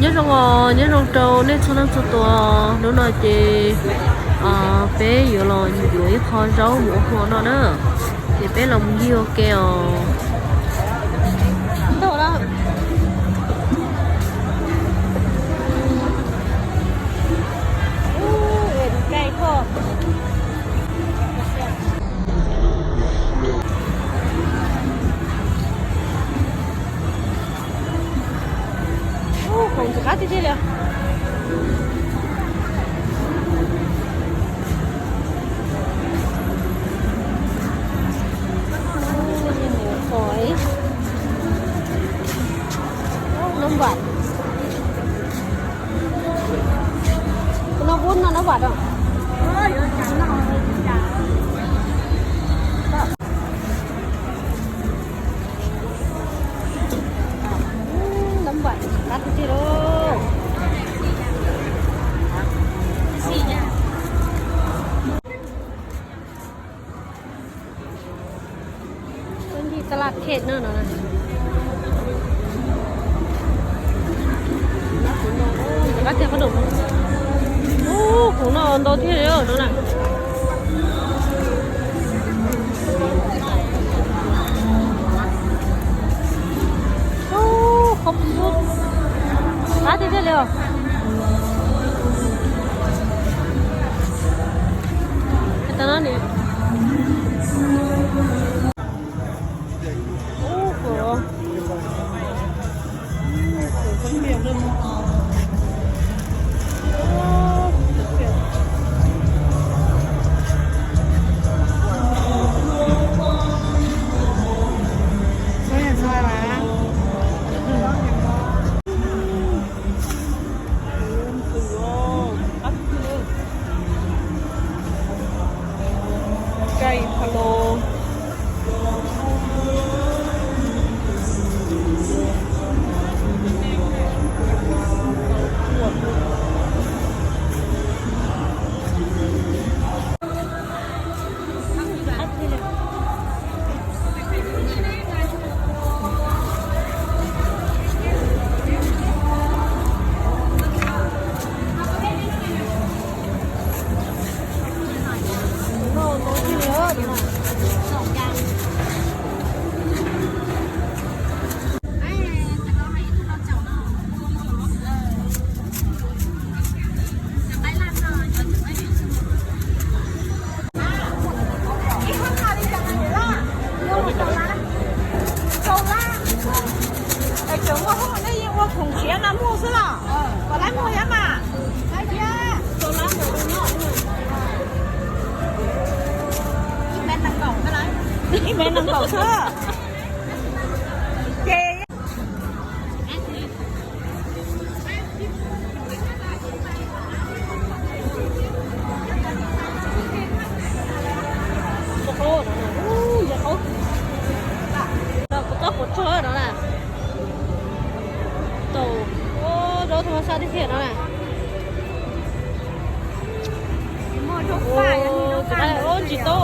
Nyob zoo os, nyob zoo rau nej txhua leej txhua tus. Hnub no ces peb yuav los yuav ib qho zaub mus ua hmo no na. Ces peb los mus ncig ua ke os. Khoom ntxim qab tiag tiag li. Nab vam. Tus no kuj no nab vam os. Nab vam qab tiag tiag lauj. Ncig taj laj khe no no. Ub, khoom no ntau thiab li no na. Ub, khoom qab tiag tiag li os. Ub, Nkaij pha lo. Tseem muaj hauj nej yeej ua khoom siav no muaj xwb los? Kom lawv muag thiab mas. Ib mev nees nkaum xwb. Ces Tau kuv txob quav tshuaj no na. Tau, zaub thaj ma sab tiag tiag no na. Ub, tsis tau,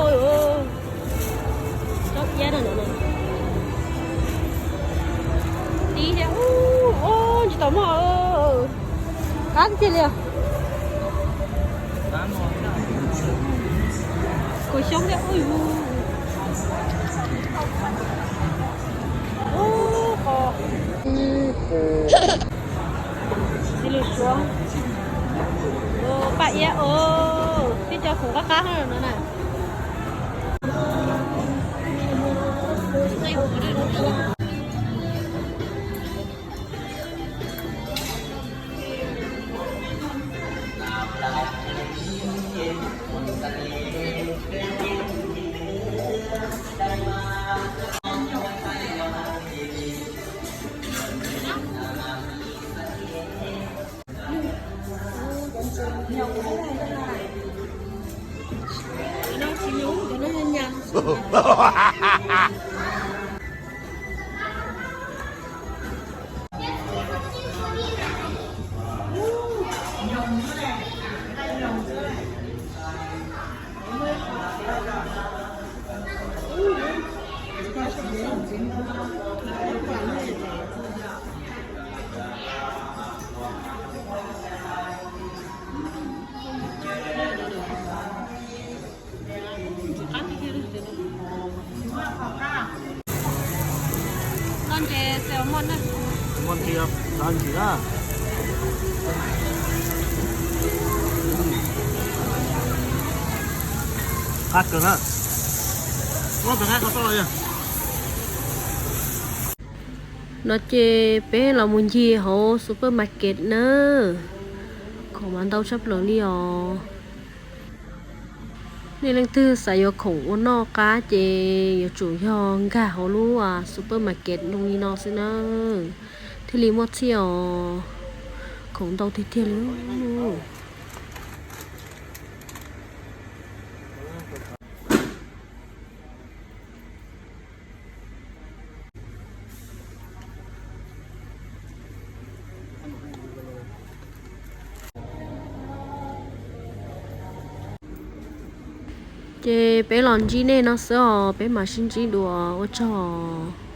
tsob iab no na. Tib thiab, ub, tsis tau mog. Qab tiag tiag li os. Kuv xyoob thiab, ub, ub, qos. Txiv lws suav, paj iab os, tib co khoom qab qab no na. Salmon nqhis, salmon nqhis na. Qab kawg na. No ces peb los mus ncig hauv supermarket na. Khoom mas ntau tshaj plaws li os. Nej leej twg xav yuav khoom ua noj qab ces yuav tsum yog nkag hauv lub supermarket zoo li no xwb na, thiaj li muaj txiaj os. Khoom ntau tiag tiag li. Ces peb los ntsib nej no xwb os, peb mam sib ntsib dua, ua tsaug.